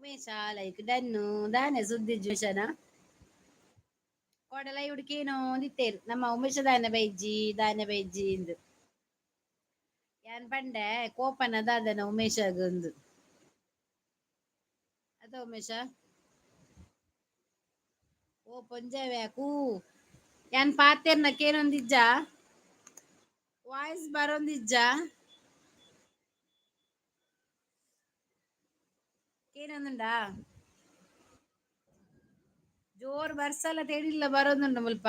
Umesha like ಡನ್ನು. ದಾನೆ ಸುದ್ದಿ ಉಮೇಶನ ಕೋಡಲ ಹುಡುಕೇನೋ ಒಂದಿತ್ತೇರು ನಮ್ಮ ಉಮೇಶ ದಾನೆ ಬೈಜ್ಜಿ ದಾನೆ ಬೈಜ್ಜಿ ಇಂದು. ಯಾನ್ ಪಂಡೆ ಕೋಪನ ದಾದನ ಉಮೇಶಗ್ ಅದ ಉಮೇಶ ಓ ಪೊಂಜವ್ಯಾಕು ಯಾನ್ ಪಾತೆರ್ನ ಕೇನೊಂದಿಜ್ಜ, ವಾಯ್ಸ್ ಬರೊಂದಿಜ್ಜ, ಕೇನೊಂದುಂಡಾ? ಜೋರ್ ಬರ್ಸಲ ತೇಡಿಲ್ಲ ಬರೋದುಂಡು ಮುಲ್ಪ.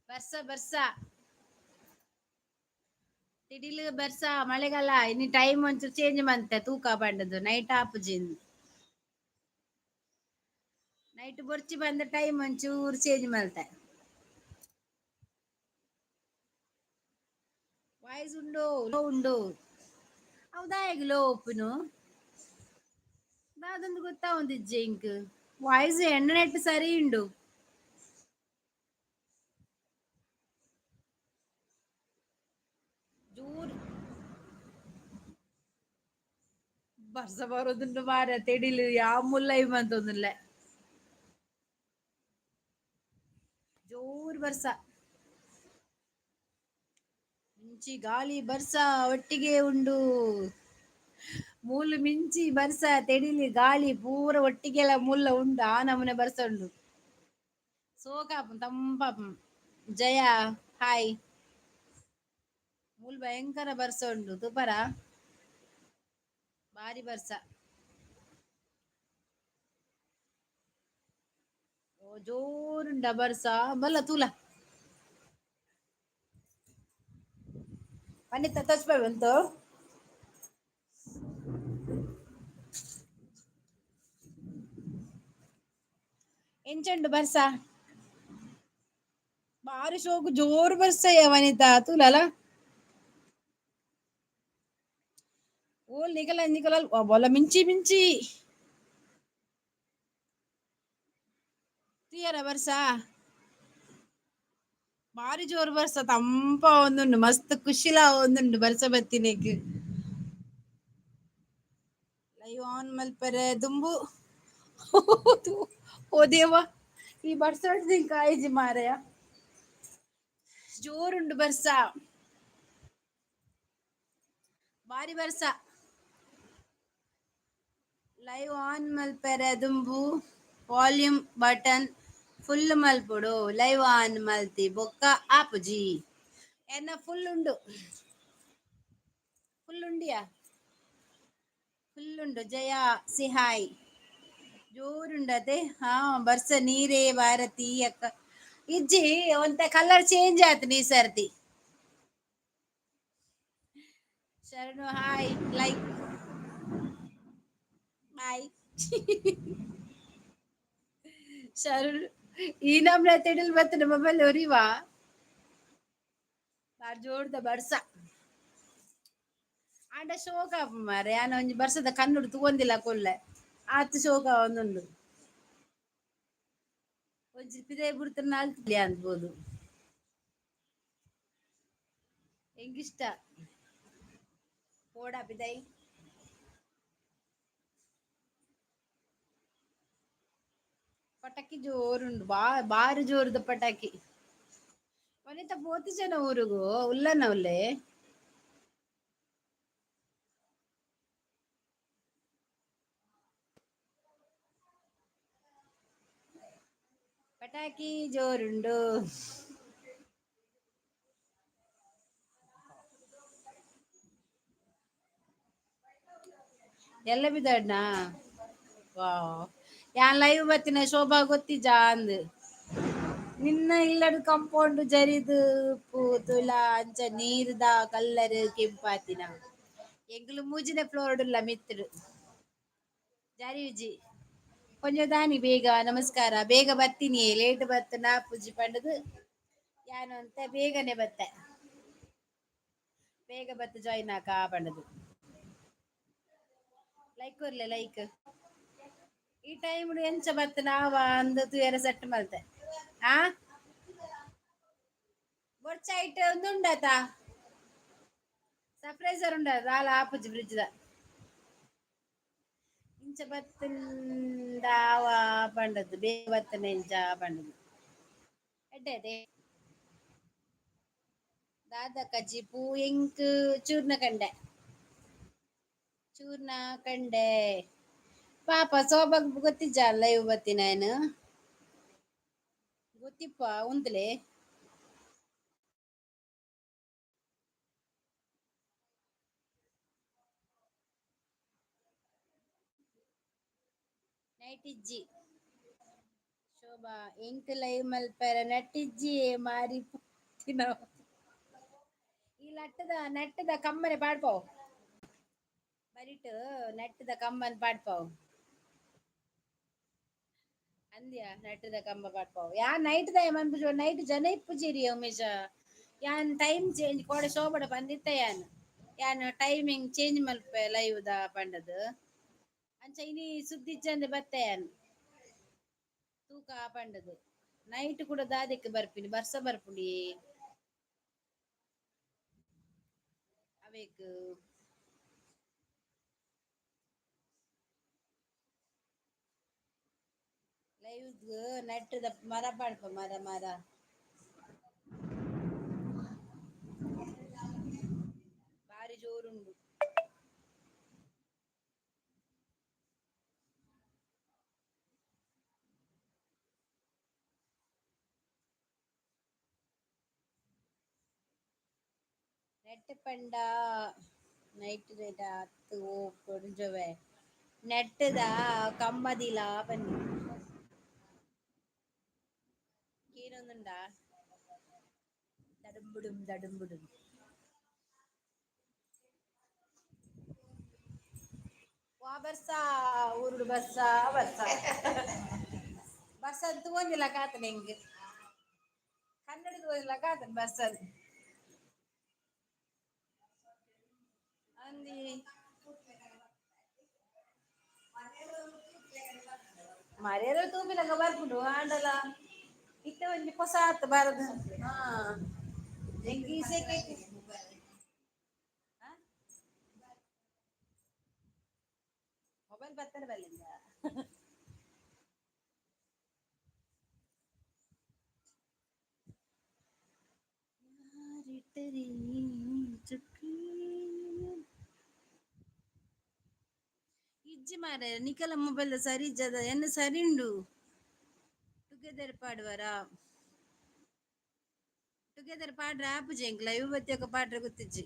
ಬರ್ಸ ಬರ್ಸ ತಿಡಿಲು ಬರ್ಸ ಮಳೆಗಾಲ ಇನಿ ಟೈಮ್ ಒಂಚೂರು ಚೇಂಜ್ ಮಂತೆ ತೂಕ ಪಂಡದು ನೈಟ್ ಆಪುಜಿ. ನೈಟ್ ಬೊರ್ಚಿ ಬಂದ ಟೈಮ್ ಒಂಚೂರು ಚೇಂಜ್ ಮಲ್ತೆ. ವಾಯ್ಸ್ ಉಂಡು ಲೋ ಉಂಡು. ಹೌದಾ? ಲೋ ಉಪ್ಪುನು ದಾದೊಂದು ಗೊತ್ತಾವೊಂದಿಜ್ಜೆ ಇಂಕ್. ವಾಯ್ಸ್ ಎಣ್ಣೆ ನೆಟ್ ಸರಿ ಉಂಡು. ಜೋರ್ ಬರ್ಸ ಬರೋದುಂಡು ಮಾರ, ತೆಡಿಲು ಯಾವ ಮುಲ್ಲ ಮಂತೊಂದುಲ್ಲೆ. ಜೋರ್ ಬರ್ಸ, ಮಿಂಚಿ ಗಾಳಿ ಬರ್ಸ ಒಟ್ಟಿಗೆ ಉಂಡು. ಮೂಲು ಮಿಂಚಿ ಬರ್ಸ ತೆಡಿಲಿ ಗಾಳಿ ಪೂರ ಒಟ್ಟಿಗೆಲ್ಲ ಮುಲ್ಲ ಉಂಡು. ಆ ನಮೂನೆ ಬರ್ಸ ಉಂಡು. ಸೋಕಾಪು ತಂಪಾಪು. ಜಯ ಹಾಯ್. ಮೂಲು ಭಯಂಕರ ಬರ್ಸ ಉಂಡು ತುಪರ, ಬಾರಿ ಬರ್ಸ. ಓ ಜೋರುಂಡ ಬರ್ಸ ಬಲ್ಲ ತೂಲ. ಪನ್ನಿತ್ತ ತಚ್ಪ ಬಂತು. ಎಂಚುಂಡು ಬರ್ಸ? ಬಾರಿ ಶೋಕು ಜೋರು ಬರ್ಸಯ್ಯ ವನಿತಾ ತೂಲಲ. ಓಲ್ ನಿಕಲ ನಿಕಲ ಬೊಲ ಮಿಂಚಿ ಮಿಂಚಿ తీಯರ ಬರ್ಸ. ಬಾರಿ ಜೋರು ಬರ್ಸ, ತಂಪ ಒಂದುಂಡು, ಮಸ್ತ್ ಖುಷಿಲಾ ಒಂದುಂಡು ಬರ್ಸ ಬತ್ತಿನೆಕ್. ಲೈವ್ ಆನ್ ಮಲ್ಪರೆ ದುಂಬು. ಓ ದೇವ, ಈ ಬರ್ಸ ಕಾಯಿಜಿ ಮಾರಾಯ. ಜೋರುಂಡು ಬರ್ಸ, ಬಾರಿ ಬರ್ಸ. ಲೈವ್ ಆನ್ ಮಲ್ಪೆರೆ ದುಂಬು ವಾಲ್ಯೂಮ್ ಬಟನ್ ಫುಲ್ ಮಲ್ಪೊಡು. ಲೈವ್ ಆನ್ ಮಲ್ತಿ ಬೊಕ್ಕ ಆಪುಜಿ. ಎನ್ನ ಫುಲ್ ಉಂಡು, ಫುಲ್ ಉಂಡಿಯಾ, ಫುಲ್ ಉಂಡು. ಜಯ ಸಿಹಾಯ್. ಜೋರುಂಡತೆ. ಹಾ ಬರ್ಸ ನೀರೇ ಭಾರತಿ ಅಕ್ಕ. ಇಜ್ಜಿ, ಒಂತೆ ಕಲರ್ ಚೇಂಜ್ ಆತು ಈ ಸರ್ತಿ. ಶರಣು ಹಾಯ್, ಲೈಕ್ ಬಾಯ್. ಶರಣು ಈ ನಮ್ನ ತೆಡಿಲ್ ಬತ್ತನ ಮೊಬೈಲ್ ಒರಿವಾ. ಬಾರಿ ಜೋರ್ದ ಬರ್ಸ ಆಂಡ ಶೋಕ ಮಾರೆ. ಯಾನ ಒಂಜಿ ಬರ್ಸದ ಕಣ್ಣುಡು ತೂವೊಂದಿಲ್ಲ ಕೊಲ್ಲೆ, ಆತ್ ಶೋಕ ಒಂದುಂಡು. ಒಂಜಿ ಪಿದಯಿ ಬುಡ್ತನ ನಾಲ್ಕು ಅನ್ಬೋದು. ಎಂಗಿಷ್ಟ ಪೋಡ ಪಿದಯಿ. ಪಟಾಕಿ ಜೋರುಂಡು, ಬಾ ಬಾರಿ ಜೋರುದ ಪಟಾಕಿ. ವನಿತಾ ಪೋತಿ ಜನ ಊರುಗು ಉಲ್ಲನ ಉಲ್ಲೆ. ಪಟಾಕಿ ಜೋರುಂಡು. ಎಲ್ಲ ಬಿದ್ದಾಡ್ನ. ವಾವ್, ಯಾನ್ ಲೈವ್ ಬತ್ತಿನ ಶೋಭಾ ಗೊತ್ತಿಜಾ ಅಂದ್. ನಿನ್ನ ಇಲ್ಲಡ್ ಕಾಂಪೌಂಡ್ ಜರಿದು ಪೂತುಲ ಅಂಚ ನೀರ್ದ ಕಲ್ಲರ್ ಕೆಂಪಾತಿನ. ಎಂಕುಲು ಮೂಜಿನ ಫ್ಲೋರ್ ಉಲ್ಲ ಮಿತ್ತ್ಡ್ ಜಾರಿಯುಜಿ. ಕೊಂಚ ದಾನಿ ಬೇಗ ನಮಸ್ಕಾರ. ಬೇಗ ಬರ್ತೀನಿ, ಲೇಟ್ ಬತ್ತನ ಪೂಜಿ ಪಂಡದು ಯಾನು ಅಂತ ಬೇಗನೆ ಬತ್ತೆ. ಬೇಗ ಬತ್ತು ಜಾಯಿನ್ ಆಕ ಪಂಡದು. ಲೈಕ್ ಕೊರ್ಲೆ ಲೈಕ್. ಈ ಟೈಮ್ ಎಂಚ ಬತ್ತ ನಾವ ಅಂದ್ ತೂಯರೆ ಸೆಟ್ ಮಲ್ತೆ. ಆ ಬೊರ್ಚ ಐಟ್ ಒಂದು ಉಂಡಾತ ಸರ್ಪ್ರೈಸರ್ ಉಂಡ ದಾಲ ಆಪುಜಿ ಫ್ರಿಜ್ ದ. ಇಂಚ ಬತ್ತಂದಾವ ಪಂಡದು ಬೇಗ ಬತ್ತನೆ ಇಂಚ ಪಂಡದು ಎಡ್ಡೆ. ದಾದ ಕಜಿಪು? ಎಂಕ್ ಚೂರ್ಣ ಕಂಡೆ, ಚೂರ್ಣ ಕಂಡೆ. ಪಾಪ ಸೋಬಗ್ ಗೊತ್ತಿಜ್ಜ ಲೈವ್ ಬತ್ತಿನ ಗೊತ್ತಿಪ್ಪ ಉಂದ್ಲೆ. ನೈಟ್ ಇಜ್ಜಿ ಶೋಭಾ, ಎಂಕ್ ಲೈವ್ ಮಲ್ಪೆರೆ ನಟ್ಟಿಜ್ಜಿ ಮಾರಿ ಪೋತಿನವು. ಈ ಲಟ್ಟದ ನಟ್ಟದ ಕಮ್ಮನೆ ಪಾಡ್ಪಾವ್, ಬರಿಟ್ ನಟ್ಟದ ಕಮ್ಮನ್ ಪಾಡ್ಪಾವ್ ಅಂದ್ಯಾ, ನಟ್ಟದ ಕಂಬ ಪಾಡ್ಪಾವ್. ಯಾ ನೈಟ್ ದ ಮನ್ಪುಜ, ನೈಟ್ ಜನ ಇಪ್ಪುಜಿರಿ ಉಮೇಶ. ಯಾನ್ ಟೈಮ್ ಚೇಂಜ್ ಕೋಡೆ ಶೋಭಡ ಬಂದಿತ್ತ, ಯಾನ್ ಯಾನ್ ಟೈಮಿಂಗ್ ಚೇಂಜ್ ಮಲ್ಪೆ ಲೈವ್ ದ ಪಂಡದು. ಅಂಚ ಇನಿ ಸುದ್ದಿ ಇಜ್ಜಂದೆ ಬತ್ತೆ ಯಾನ್ ತೂಕ ಪಂಡದು. ನೈಟ್ ಕೂಡ ದಾದಕ್ಕೆ ಬರ್ಪಿನಿ, ಬರ್ಸ ಬರ್ಪುಂಡಿ ಅವೇಕ್. ಲೈವ್ ನೆಟ್ಟದ ಮರ ಪಾಡ್ಪ, ಮರ ಮರ. ಬಾರಿ ಜೋರುಂಡು. ನೆಟ್ ಪಂಡ ನೈಟ್ ರೇಟ್ ಅತ್ತು ಓ ಕೊಡಿಂಜವೆ ನೆಟ್ಟದ ಕಮ್ಮದಿಲ ಬನ್ನಿ ಕೇನೊಂದುಂಡ ದಡುಂಬುಡುಂ ದಡುಂಬುಡುಂ. ವಾ ಬರ್ಸ ಊರುಡು ಬರ್ಸ ಬರ್ಸ ಬರ್ಸ ತೂವೊಂದಿಲ್ಲ ಕಾತನೆ ಹಿಂಗ್ ಕನ್ನಡದ ಓದಿಲ್ಲ ಕಾತನೆ ಬರ್ಸನ್ ಅಂದಿ. ಮರ್ಯಾದ ತೂಪಿನಗ ಬರ್ಪುಂಡು ಆಂಡಲ ಇತ್ತೆ ಒಂಜಿ ಪೊಸ ಆತ್ ಬರದು. ಹಾ, ಎಂಕ್ ಈ ಸೆಕೆ ಮೊಬೈಲ್ ಬರ್ತಾರೆ ಬಲ್ಲಿಂದ. ಇಜ್ಜಿ ಮಾರೆ, ನಿಕಲ ಮೊಬೈಲ್ ಸರಿ ಇಜ್ಜದ, ಎನ್ನ ಸರಿ ಉಂಡು. ಟುಗೆದರ್ ಪಾಡುವರಾ? ಟುಗೆದರ್ ಪಾಡ್ರೆ ಆಪುಜಿ ಎಂಕ್ ಲೈವ್ ಬತ್ತಿಯೊಕ ಪಾಡ್ರೆ ಗೊತ್ತಿಜ್ಜಿ.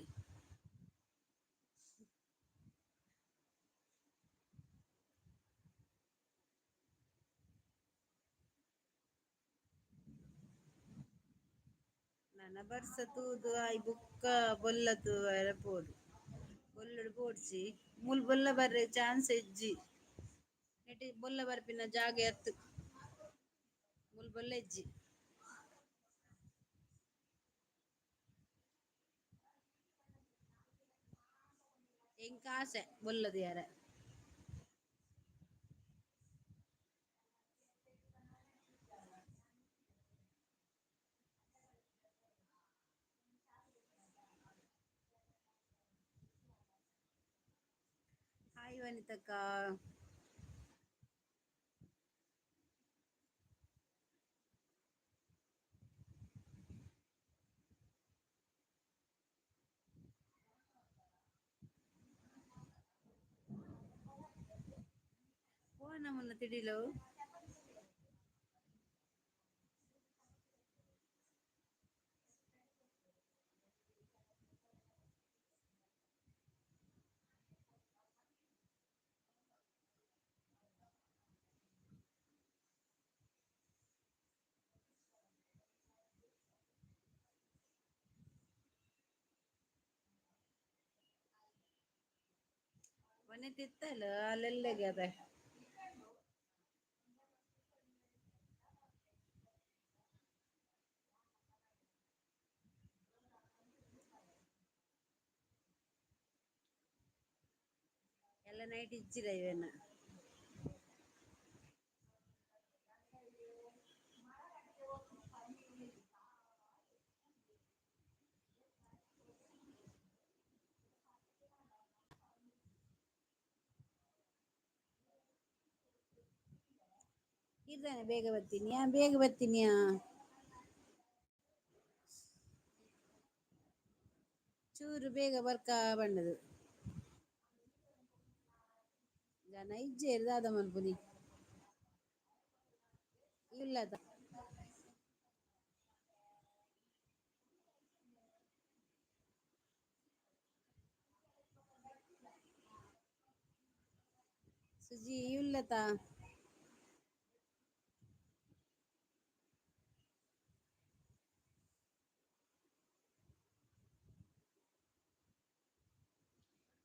ನನ ಬರ್ಸ ತೂದು ಆಯ್ ಬುಕ್ಕ ಬೊಲ್ಲ ತೂವರೆ ಪೋಡು, ಬೊಲ್ಲುಡು ಪೋಡ್ಚಿ. ಮೂಲು ಬೊಲ್ಲ ಬರ್ರೆ ಚಾನ್ಸ್ ಇಜ್ಜಿ. ನೆಟ್ ಬೊಲ್ಲ ಬರ್ಪಿನ ಜಾಗೆ ಅತ್ತು, ಮೂಲು ಬೊಲ್ಲ ಇಜ್ಜಿ. ಎಂಕ್ ಆಸೆ ಬೊಲ್ಲದ ಯಾರ. ಹಾಯ್ ವನಿತಕ್ಕ. ಪೋನ ಮುನ್ನ ತಿಡಿಲು. ವನಿತ ಇತ್ತಲ್ಲ ಅಲ್ಲೆಲ್ಲೆಗೆ ಅದ. ಎಲ್ಲ ನೈಟ್ ಇಜ್ಜಿರ ಇವೇನ. ಇರ್ದಾನೆ ಬೇಗ ಬರ್ತೀನಿಯಾ, ಬೇಗ ಬರ್ತೀನಿಯಾ? ಚೂರು ಬೇಗ ಬರ್ಕ ಬಣ್ಣದು ಜನ ಇಜ್ಜೇರ್ ದಾದ ಮನ್ಪುನಿ ಇಲ್ಲದ. ಸುಜಿ ಇಲ್ಲತ.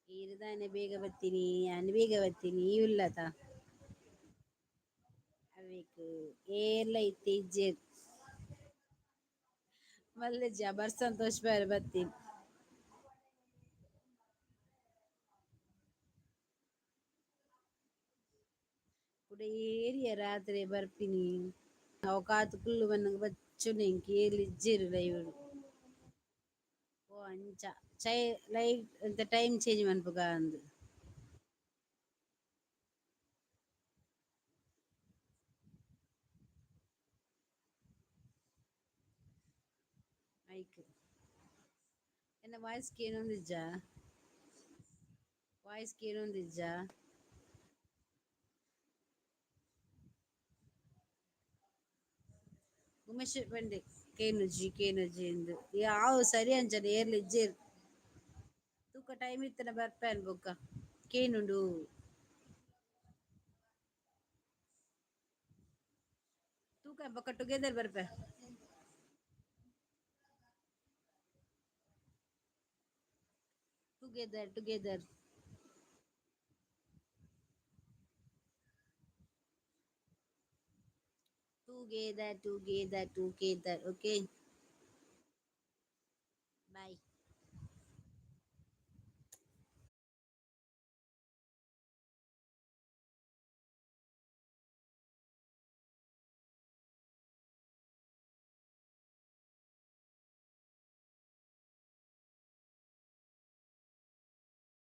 ಈರ್ದಾನೆ ಬೇಗ ಬರ್ತೀನಿ, ನಾನು ಬೇಗ ಬರ್ತೀನಿ ಇಲ್ಲತ. ಅವೇಕ್ ಏರ್ಲ ಇತ್ತೆ ಇಜ್ಜೇರ್ ಮಲ್ಲೆಜ್ಜ ಬರ್ ಸಂತೋಷ ಬಾರೆ ಬರ್ತೀನಿ. ಕುಡ ಏರಿಯ ರಾತ್ರಿ ಬರ್ಪಿನಿ ಅವು ಕಾತು ಕುಲ್ಲು ಬನ್ನಗ ಬಚ್ಚುನೆ ಎಂಕ್ ಏರ್ಲ ಇಜ್ಜೆರ್ ಲೈವ್. ಓ ಅಂಚ ಚೈ ಲೈವ್ ಅಂತ ಟೈಮ್ ಚೇಂಜ್ ಮನ್ಪುಗ ಅಂದ್. ಐಕ್ ಎನ್ನ ವಾಯ್ಸ್ ಕೇನೊಂದಿಜ್ಜಾ? ವಾಯ್ಸ್ ಕೇನೊಂದಿಜ್ಜಾ? ಉಮೇಶ್ ಪಂಡೆ ಕೇನುಜಿ ಕೇನುಜಿ ಇಂದು ಯಾವು ಸರಿ ಅಂಚನೆ ಏರ್ಲ ಇಜ್ಜೆರ್. ತೂಕ ಟೈಮ್ ಇತ್ತನ ಬರ್ಪೇನ್ ಬೊಕ್ಕ ಕೇನುಂಡು. ತೂಕ ಬೊಕ್ಕ ಟುಗೆದರ್ ಬರ್ಪೆ. Together together together together together, okay.